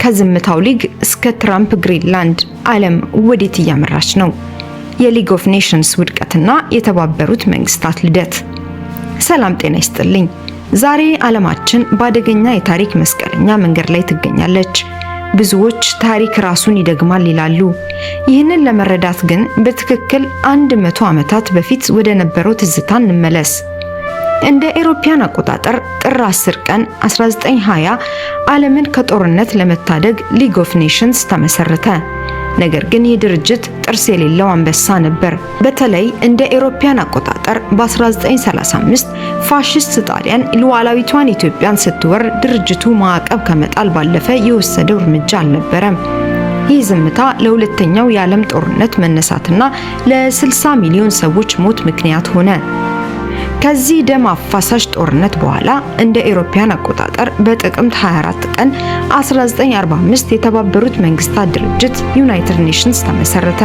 ከዝምታው ሊግ እስከ ትራምፕ ግሪንላንድ፣ ዓለም ወዴት እያመራች ነው? የ League of Nations ውድቀትና የተባበሩት መንግስታት ልደት። ሰላም ጤና ይስጥልኝ። ዛሬ ዓለማችን በአደገኛ የታሪክ መስቀለኛ መንገድ ላይ ትገኛለች። ብዙዎች ታሪክ ራሱን ይደግማል ይላሉ። ይህንን ለመረዳት ግን በትክክል 100 ዓመታት በፊት ወደ ነበረው ትዝታ እንመለስ። እንደ ኤሮፓያን አቆጣጠር ጥር 10 ቀን 1920 ዓለምን ከጦርነት ለመታደግ League of Nations ተመሰረተ። ነገር ግን ይህ ድርጅት ጥርስ የሌለው አንበሳ ነበር። በተለይ እንደ ኤሮፓያን አቆጣጠር በ1935 ፋሽስት ጣሊያን ሉዓላዊቷን ኢትዮጵያን ስትወር ድርጅቱ ማዕቀብ ከመጣል ባለፈ የወሰደው እርምጃ አልነበረም። ይህ ዝምታ ለሁለተኛው የዓለም ጦርነት መነሳትና ለ60 ሚሊዮን ሰዎች ሞት ምክንያት ሆነ። ከዚህ ደም አፋሳሽ ጦርነት በኋላ እንደ ኤሮፓያን አቆጣጠር በጥቅምት 24 ቀን 1945 የተባበሩት መንግስታት ድርጅት United Nations ተመሰረተ።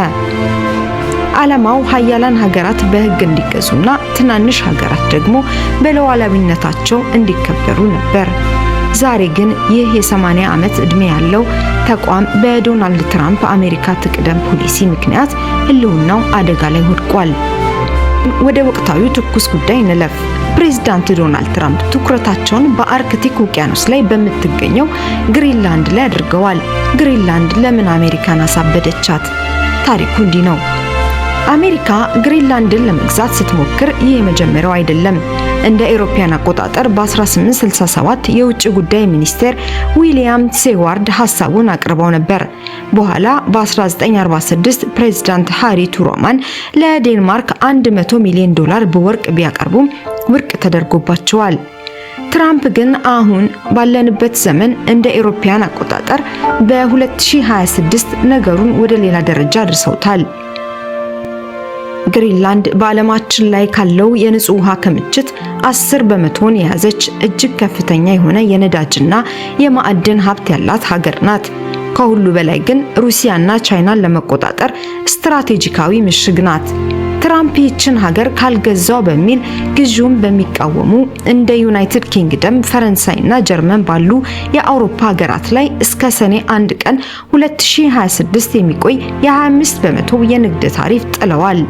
ዓላማው ሀያላን ሀገራት በሕግ እንዲገዙና ትናንሽ ሀገራት ደግሞ በሉዓላዊነታቸው እንዲከበሩ ነበር። ዛሬ ግን ይህ የ80 ዓመት ዕድሜ ያለው ተቋም በዶናልድ ትራምፕ አሜሪካ ትቅደም ፖሊሲ ምክንያት ህልውናው አደጋ ላይ ወድቋል። ወደ ወቅታዊ ትኩስ ጉዳይ እንለፍ። ፕሬዝዳንት ዶናልድ ትራምፕ ትኩረታቸውን በአርክቲክ ውቅያኖስ ላይ በምትገኘው ግሪንላንድ ላይ አድርገዋል። ግሪንላንድ ለምን አሜሪካን አሳበደቻት? ታሪኩ እንዲህ ነው። አሜሪካ ግሪንላንድን ለመግዛት ስትሞክር ይህ የመጀመሪያው አይደለም። እንደ ኤሮፓያን አቆጣጠር በ1867 የውጭ ጉዳይ ሚኒስቴር ዊሊያም ሴዋርድ ሐሳቡን አቅርበው ነበር። በኋላ በ1946 ፕሬዝዳንት ሃሪ ትሩማን ለዴንማርክ 100 ሚሊዮን ዶላር በወርቅ ቢያቀርቡም ውድቅ ተደርጎባቸዋል። ትራምፕ ግን አሁን ባለንበት ዘመን እንደ ኤሮፓያን አቆጣጠር በ2026 ነገሩን ወደ ሌላ ደረጃ አድርሰውታል። ግሪንላንድ በዓለማችን ላይ ካለው የንጹህ ውሃ ክምችት 10 በመቶን የያዘች፣ እጅግ ከፍተኛ የሆነ የነዳጅና የማዕድን ሀብት ያላት ሀገር ናት። ከሁሉ በላይ ግን ሩሲያና ቻይናን ለመቆጣጠር ስትራቴጂካዊ ምሽግ ናት። ትራምፕ ይህችን ሀገር ካልገዛው በሚል ግዢውን በሚቃወሙ እንደ ዩናይትድ ኪንግደም፣ ፈረንሳይና ጀርመን ባሉ የአውሮፓ ሀገራት ላይ እስከ ሰኔ 1 ቀን 2026 የሚቆይ የ25% የንግድ ታሪፍ ጥለዋል።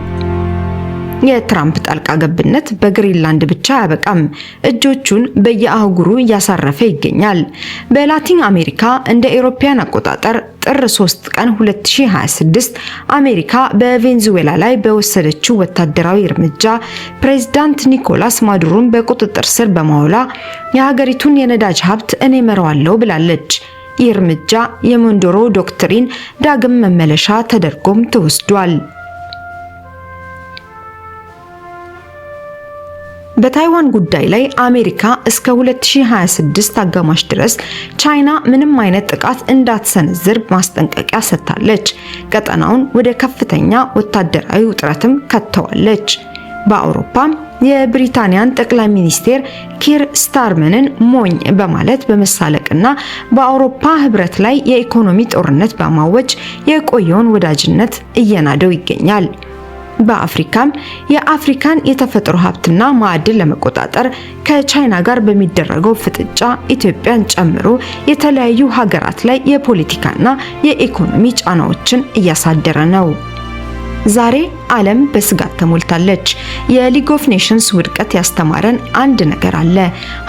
የትራምፕ ጣልቃ ገብነት በግሪንላንድ ብቻ አያበቃም። እጆቹን በየአህጉሩ እያሳረፈ ይገኛል። በላቲን አሜሪካ እንደ ኤሮፓያን አቆጣጠር ጥር 3 ቀን 2026 አሜሪካ በቬንዙዌላ ላይ በወሰደችው ወታደራዊ እርምጃ ፕሬዝዳንት ኒኮላስ ማዱሮን በቁጥጥር ስር በማዋሏ የሀገሪቱን የነዳጅ ሀብት እኔ እመራዋለሁ ብላለች። ይህ እርምጃ የሞንሮው ዶክትሪን ዳግም መመለሻ ተደርጎም ተወስዷል። በታይዋን ጉዳይ ላይ አሜሪካ እስከ 2026 አጋማሽ ድረስ ቻይና ምንም አይነት ጥቃት እንዳትሰነዝር ማስጠንቀቂያ ሰጥታለች። ቀጠናውን ወደ ከፍተኛ ወታደራዊ ውጥረትም ከተዋለች። በአውሮፓም የብሪታንያን ጠቅላይ ሚኒስቴር ኪር ስታርመንን ሞኝ በማለት በመሳለቅና በአውሮፓ ህብረት ላይ የኢኮኖሚ ጦርነት በማወጅ የቆየውን ወዳጅነት እየናደው ይገኛል። በአፍሪካም የአፍሪካን የተፈጥሮ ሀብትና ማዕድን ለመቆጣጠር ከቻይና ጋር በሚደረገው ፍጥጫ ኢትዮጵያን ጨምሮ የተለያዩ ሀገራት ላይ የፖለቲካና የኢኮኖሚ ጫናዎችን እያሳደረ ነው። ዛሬ ዓለም በስጋት ተሞልታለች። የ League of Nations ውድቀት ያስተማረን አንድ ነገር አለ።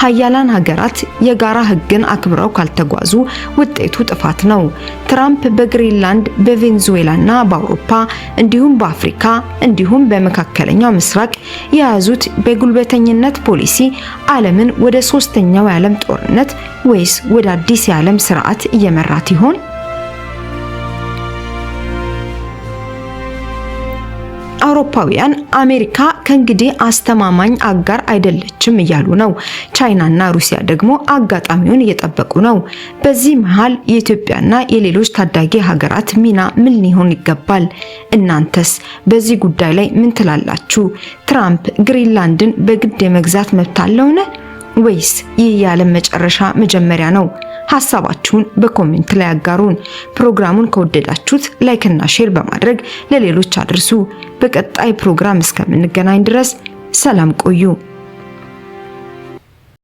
ሀያላን ሀገራት የጋራ ሕግን አክብረው ካልተጓዙ ውጤቱ ጥፋት ነው። ትራምፕ በግሪንላንድ፣ በቬንዙዌላና በአውሮፓ እንዲሁም በአፍሪካ እንዲሁም በመካከለኛው ምስራቅ የያዙት በጉልበተኝነት ፖሊሲ ዓለምን ወደ ሶስተኛው የዓለም ጦርነት ወይስ ወደ አዲስ የዓለም ስርዓት እየመራት ይሆን? አውሮፓውያን አሜሪካ ከእንግዲህ አስተማማኝ አጋር አይደለችም እያሉ ነው። ቻይናና ሩሲያ ደግሞ አጋጣሚውን እየጠበቁ ነው። በዚህ መሃል የኢትዮጵያና የሌሎች ታዳጊ ሀገራት ሚና ምን ሊሆን ይገባል? እናንተስ በዚህ ጉዳይ ላይ ምን ትላላችሁ? ትራምፕ ግሪንላንድን በግድ የመግዛት መብት አለውን? ወይስ ይህ የዓለም መጨረሻ መጀመሪያ ነው? ሀሳባችሁን በ comment ላይ አጋሩን። ፕሮግራሙን ከወደዳችሁት like እና share በማድረግ ለሌሎች አድርሱ። በቀጣይ ፕሮግራም እስከምንገናኝ ድረስ ሰላም ቆዩ።